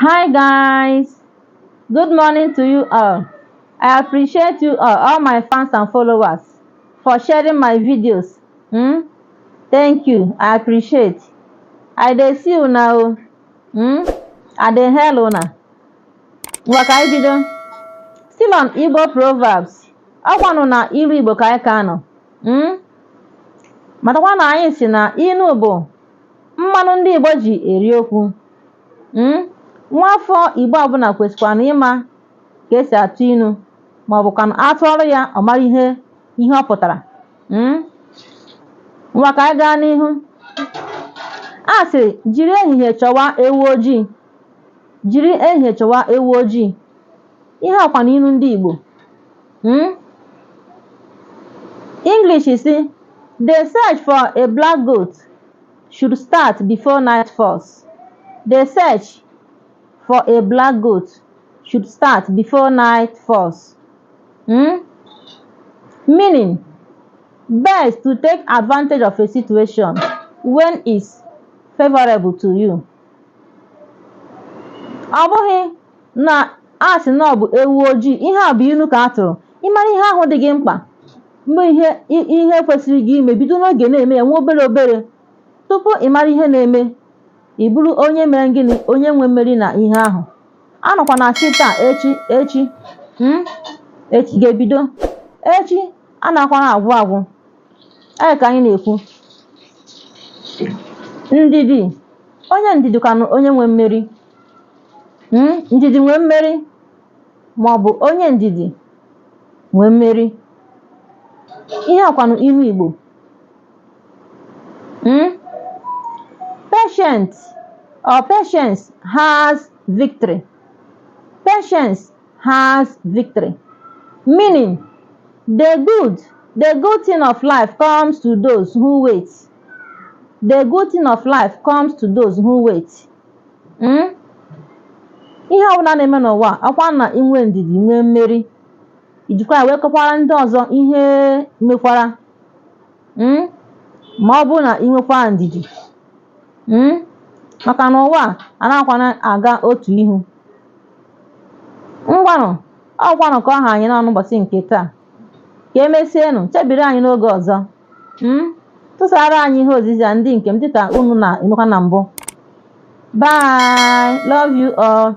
Hi guys, good morning to you all. I appreciate you all my fans and followers, for sharing my videos. Thank you, I appreciate. I dey see una o. I dey hail una. Ngwa ka anyị bido. Still on Igbo proverbs. Ọ kwanụ na ilu Igbo ka anyị ka nọ. Matakwa na anyị sị na inu bụ mmanụ ndị Igbo ji eri okwu. Nwaafọ Igbo ọbụla kwesịkwanụ ịma ka esi atụ inu ma ọ bụkwanụ atụọrọ ya ọ mara ihe ihe ọ pụtara. Ngwa ka anyị gaa n'ihu. A sịrị jiri ehihie chọwa ewu ojii. Jiri ehihie chọwa ewu ojii. Ihe a kwanụ inu ndị Igbo. English sị, "The search for a black goat should start before night falls." The search for a black goat should start before night falls. Meaning, best to take advantage of a situation when it's favorable to you. Ọ bụghị na a sị na ọ bụ ewu ojii, ihe a bụ inu ka a tụrụ. Ị mara ihe ahụ dị gị mkpa, mgbe ihe ihe kwesịrị gị ime, bido n'oge na-eme ya nwa obere obere tupu ị mara ihe na-eme, ị bụrụ onye mere gịnị, onye nwe mmeri na ihe ahụ. Anọkwa na asị taa, echi, echi, echi ga-ebido, echi anakwana agwụ agwụ. Ee, ka anyị na-ekwu ndidi, onye ndidi kwanụ onye nwe mmeri. Ndidi nwe mmeri ma ọ bụ onye ndidi nwe mmeri. Ihe a kwanụ ilu Igbo. Patient or patience has victory. Patience has victory. Meaning, the good thing of life comes to those who wait. The good thing of life comes to those who wait. Ihe ọbụla na-eme n'ụwa a, ọkwa na inwe ndidi nwee mmeri, ijikwa ya wee kọkwara ndị ọzọ ihe mekwara. Ma ọ bụrụ na ị nwekwa ndidi. Maka na ụwa a anaghịkwana aga otu ihu. Ngwanụ, ọkwanụ ka ọ ha anyị n'ọnụ ụbọchị nke taa. Ka emesienụ, chebiri anyị n'oge ọzọ. Tụsara anyị ihe ozizi a ndị nke m dịka unu na-emekwa na mbụ. Bye. Love you all.